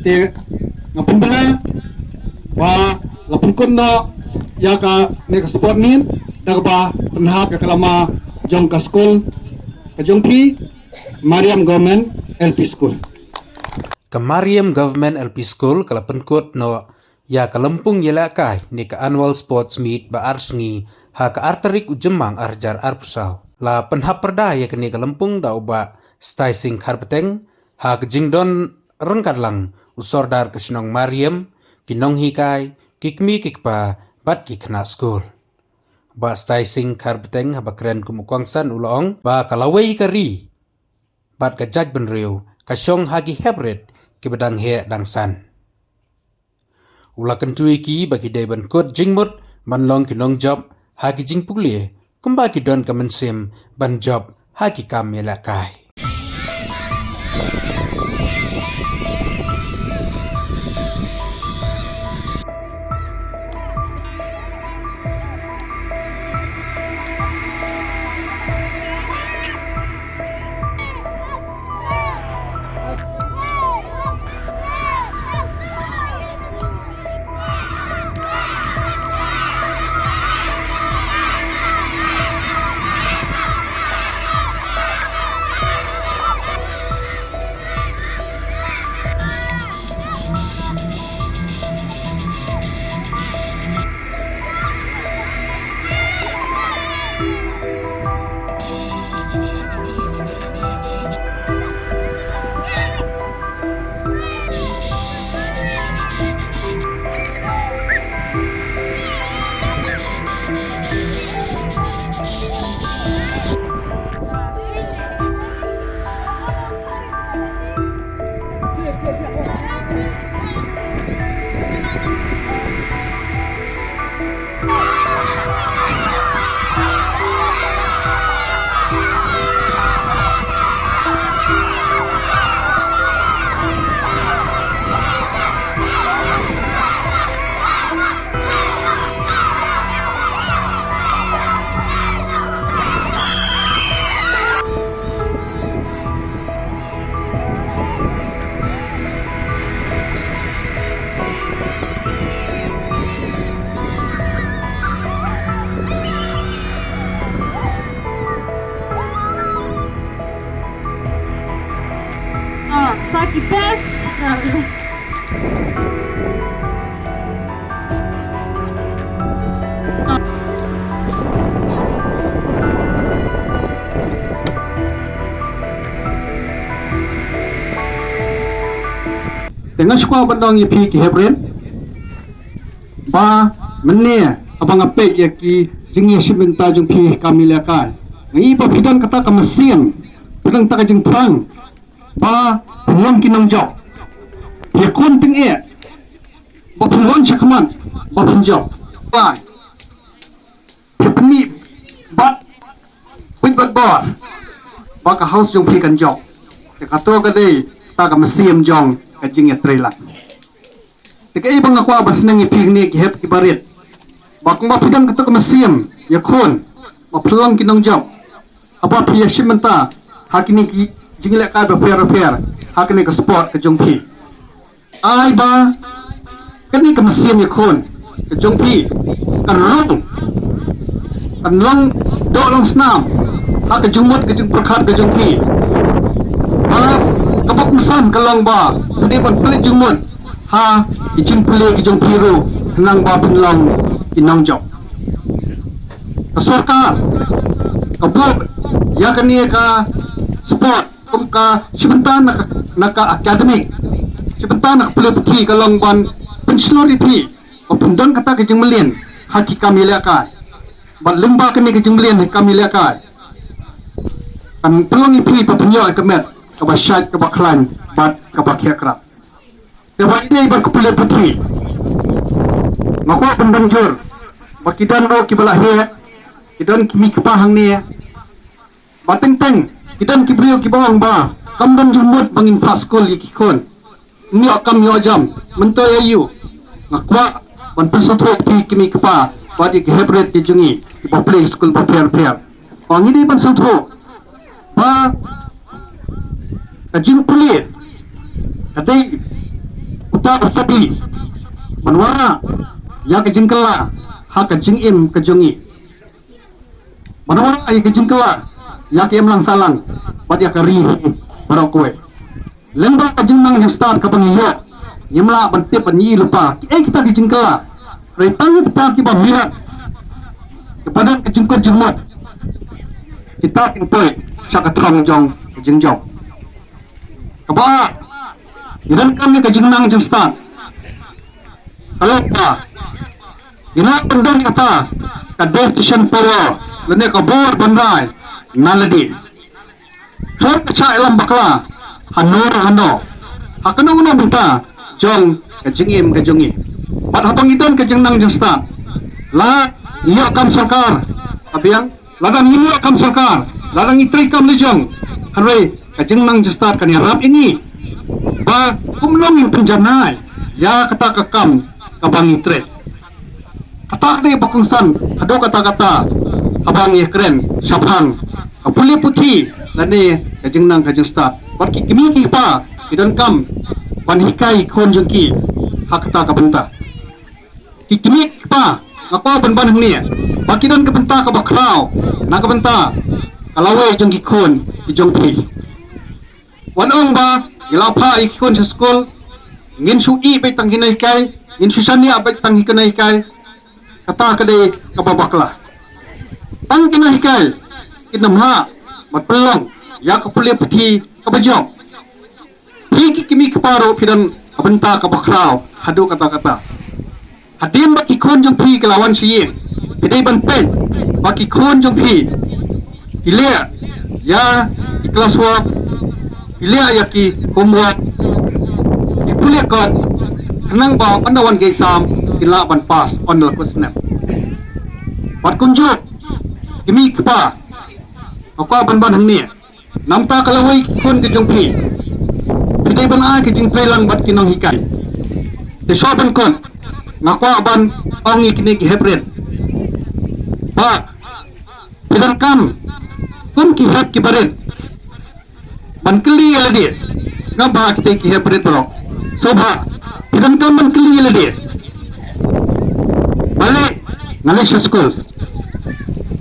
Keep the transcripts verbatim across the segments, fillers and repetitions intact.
Te nga pynbna ba la pynkut noh ïa kane ka sport meet da kaba pynhap ïa ka lama jong ka skul ka jong phi, Mariam Government L P School. Ka Mariam Government L P School ka la pynkut noh ïa ka lympung ïalehkai ne ka Annual Sports Meet ba ar sngi ha ka ar tarik u Jymmang ar hajar arphew saw. La pynhap pyrda ïa kane ka lympung da u Bah Staising Kharbteng ha ka jingdon ryngkat lang u Sordar ka shnong Mariam, ki nonghikai, ki kmie ki kpa bad ki khynnah skul. Bah Staising Kharbteng haba kren kum u kongsan u la ong ba ka lawei ka ri bad ka jaitbynriew ka shong ha ki heprit kiba dang heh dang san. U la kyntu ïa ki ba ki dei ban kut jingmut ban long ki nongjop ha ki jingpule kumba ki don ka mynsiem ban jop ha ki kam ïalehkai. Ah, Saki Best. Te nga sngewbha ban ong ïa phi ki heprit ba mynne haba nga peit ïa ki jingïashim bynta jong phi kam ïalehkai, nga i ba phi don kata ka mynsiem, phi don kata ka jingthrang ba phin long ki nongjop. Ïakhun tyngeh ba phin wan shakhmat ba phin jop. Bye. Phi pyni bad pynbit bor ba ka haus jong phi kan jop. Te kato ka dei kata ka mynsiem jong ka jingïatreilang. Te kaei ba nga kwah ban sneng ïa phi hangne ki hep ki barit, ba kumba phi don kata ka mynsiem ïakhun ba phin long ki nongjop, haba phi ïashim bynta ha kine ki jingïalehkai bapher bapher ha kane ka sport ka jong phi. Ai ba kane ka mynsiem ïakhun ka jong phi kan rung, kan long doh long snam ha ka jingmut ka jingpyrkhat ka jong phi. Ba kaba kongsan ka long ba phi dei ban pynleit jingmut ha ki jingpule ki jong phi ruh khnang ba phin long ki nongjop. Ka sorkar ka buh ïa kane ka sport kum ka shi bynta na ka, na ka academic, shi bynta na ka pule puthi, ka long ban pynshlur ïa phi ba phin don kata ka jingmlien ha ki kam ïalehkai. Bad lyngba kane ka jingmlien ha ki kam ïalehkai kan pynlong ïa phi ba phin ïoh ïa ka met kaba shait, kaba khlaiñ bad kaba khia krap. Te ba ïadei bad ka pule puthi, nga kwah ban ban jur ba ki don ruh kiba la heh, ki don ki mei kpa hangne. Ba teng teng ki don ki briew kiba ong ba kam don jingmut ba ngin phah skul ïa ki khun. Ym ïoh kam ïoh jam. Mynta ïa u nga kwah ban pynsngewthuh ïa phi ki mei kpa bad ïa ki heprit ki jong ngi kiba pule skul bapher bapher. Ba ngi dei ban sngewthuh ba ka jingpule ka dei Ban study, ban wanrah ïa ka jingkylla ha ka jingim ka jong ngi. Ban wanrah ïa ka jingkylla ïa ka imlang sahlang bad ïa ka ri baroh kawei. Lyngba ka jingnang jingstad kaba ngi ïoh, ngim lah ban tip ban ïohi lypa kiei kita ki jingkylla. Hynrei tang kita kiba mirat, kiba don ka jingkut jingmut, kita kin poi sha ka thong jong ka jingjop. Kaba ar, ngi donkam ïa ka jingnang jingstad. Ka long ba ngi lah ban don kata ka decision power lane ka bor ban rai na lade. Khlem ka shah ïalam bakla hano hano, ha kano kano bynta jong ka jingim ka jong ngi. Bad haba ngi don ka jingnang jingstad, la ngi ïoh kam sorkar, ka biang, lada ngi ïoh kam sorkar, lada ngi trei kam la jong, hynrei ka jingnang jingstad kan ïarap ïa ngi ba kumno ngin pynjanai ïa kata ka kam kaba ngi trei. Kata ka dei ba kongsan haduh katta katta haba ngi ïakren shaphang ka pule puthi lane ka jingnang ka jingstad. Bad ki kmie ki kpa ki donkam ban hikai ki khun jong ki ha kata ka bynta. Ki kmie ki kpa, nga kwah ban ban hangne ba ki don ka bynta kaba khraw na ka bynta ka lawei jong ki khun ki jong phi. Wat ong ba ngi la phah ïa ki khun sha skul, ngin shu ïeh beit tang ki nonghikai, ngin shu shaniah beit tang ki nonghikai. Kata ka dei kaba bakla. Tang ki nonghikai kin ym lah ban pynlong ïa ka pule puthi kaba jop. Phi ki kmie ki kpa ruh phi don ka bynta kaba khraw haduh katta katta. Hadien ba ki khun jong phi ki la wan sha ïing, phi dei ban peit ba ki khun jong phi ki leh ïa ki class work, ki leh ïa ki homework, ki pule kot, khnang ba ynda wan ka exam kin lah ban pass ynda la kut snem. Bad kumjuh, ki kmie ki kpa, nga kwah ban ban hangne, namar ka lawei ki khun ki jong phi, phi dei ban ai ka jingtreilang bad ki nonghikai. Te shuwa ban kut, nga kwah ban ong ïa kine ki heprit ba phi donkam kum ki hep ki barit ban kylli ïa lade. Sngap bha, kita ki heprit baroh, sngap bha, phi donkam ban kylli ïa lade. Balei nga leit sha skul?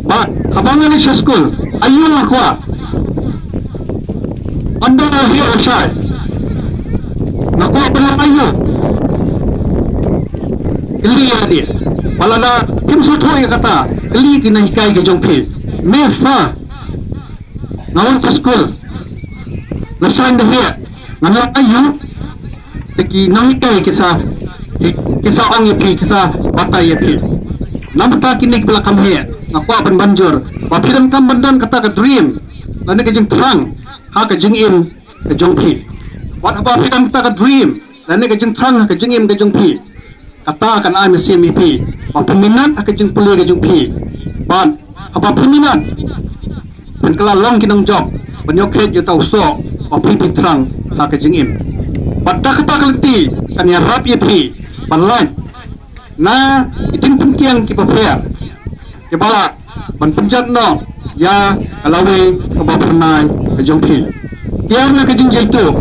Bad haba nga leit sha skul, aïu nga kwah? Ynda nga heh nga shai, nga kwah ban long aïu? Kylli ïa lade. Bad lada phim sngewthuh ïa kata, kylli ki nonghikai ki jong phi. Miss sir, nga wan sha skul, nga shah da heh, ngan long aïu? Te ki nonghikai ki sa, ki sa ong ïa phi, ki sa batai ïa phi. Namar kine kiba la kham heh, nga kwah ban ban jur ba phi donkam ban don kata ka dream lane ka jingthrang ha ka jingim ka jong phi. Wat haba phi don kata ka dream lane ka jingthrang ha ka jingim ka jong phi, kata kan ai mynsiem ïa phi ba phin minot ha ka jingpule ka jong phi. Bad haba phin minot, phin kylla long ki nongjop ban ïoh khreh ïa uta u soh ba phi phi thrang ha ka jingim. Bad da kata ka lynti kan ïarap ïa phi ban lait na ki jingpynkiang kiba pher, kiba lah ban pynjot noh ïa ka lawei kaba phyrnai ka jong phi. Kiar na ka jingjaituh,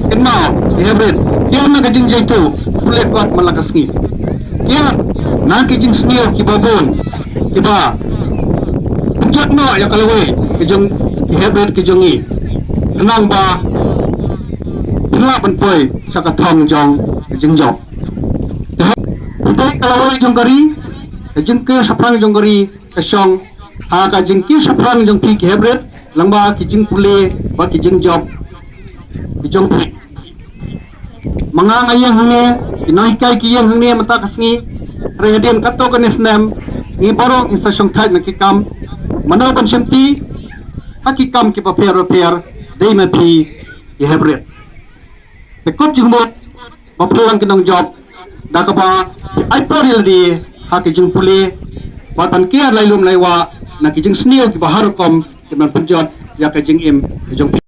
kynmaw ki heprit, kiar na ka jingjaituh, pule kot man la ka sngi. Kiar na ki jingsniew kiba bun kiba pynjot noh ïa ka lawei ka jong ki heprit ka jong ngi, khnang ba phin lah ban poi sha ka thong jong ka jingjop. Te haba ka lawei jong ka ri, ka jingkiew shaphrang jong ka ri ka shong ha ka jingkiew shaphrang jong phi ki heprit lyngba ki jingpule bad ki jingjop ki jong phi. Ma nga nga ïeng hangne, ki nonghikai ki ïeng hangne mynta ka sngi. Hynrei hadien katto katne snem ngi baroh ngin sa shongthait na ki kam. Mano ban shimti ha ki kam kiba pher bapher? Dei ma phi ki heprit. Te kut jingmut ba pynlong ki nongjop da kaba ai por ïa lade ha ki jingpule bad ban kiar lai lum lai wah na ki jingsniew kiba har rukom kiban pynjot ïa ka jingim ka jong phi.